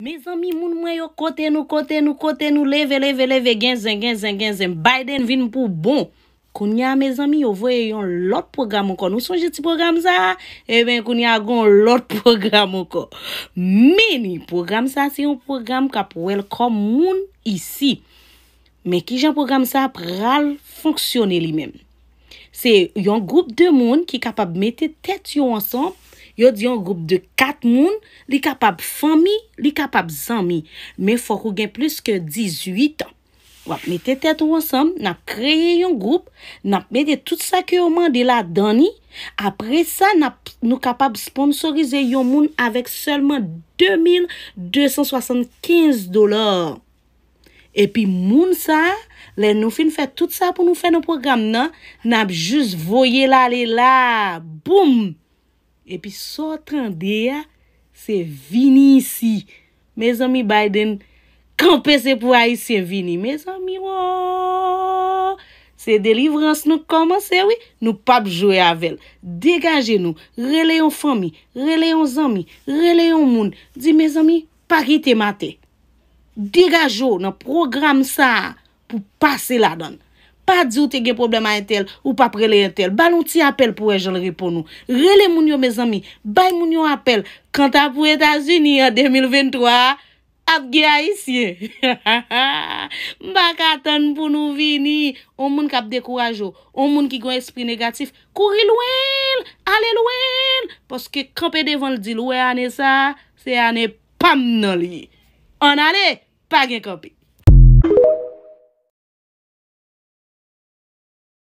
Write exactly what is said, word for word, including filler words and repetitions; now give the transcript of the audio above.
Mezanmi, moun mwen yo, kote nou, kote nou, kote nou, leve, leve, leve, gen zen, gen zen, gen zen. Biden vin pou bon. Kounye a, mezanmi, yo voye yon lòt pwogram ankò. Nou sonje ti pwogram sa a? Ebyen, kounye a, gen yon lòt pwogram ankò. Mini pwogram sa a, se yon pwogram k ap welcome moun isi. Men kijan pwogram sa a pral fonksyone li menm? Se yon gwoup de moun ki kapab mete tèt yo ansanm. Yo di yon gwoup de kat moun, li kapab fanmi, li kapab zanmi. Men fòk ou gen plis ke dizuit an. W ap mete tèt ou ansanm, n ap kreye yon gwoup, n ap mete tout sa ke yo mande ladan li. Apre sa, n ap, nou kapab sponsorize yon moun avèk sèlman de mil de san swasannkenz dola. Epi moun sa, lè nou fin fè tout sa pou nou fè nan pwogram nan, n ap jis voye l ale la. Boum! Epi sa w tande a, se vini isi. Mezanmi, Biden kanpe, se pou Ayisyen vini. Mezanmi, wo! Se delivrans nou kòmanse, wi. Nou p ap jwe avè l. Degaje nou. Rele yon fanmi. Rele yon zanmi. Rele yon moun. Di, mezanmi, pa kite m atè. Degaje w nan pwogram sa a pou pase ladan l. Pa di w te gen pwoblèm a entèl, ou p ap rele entèl. Ba l yon ti apèl pou wè jan l reponn ou. Rele moun yo, mezanmi. Bay moun yo apèl. Kanta pou Etazini an de mil venntwa a, ap gen Ayisyen. M pa ka tann pou nou vini. On moun k ap dekouraje w, on moun ki gen yon espri negatif, kouri lwen l, ale lwen l. Paske kanpe devan l, di l, ou wè ane sa a, se ane pa m nan li ye. Ann ale, pa gen kanpe.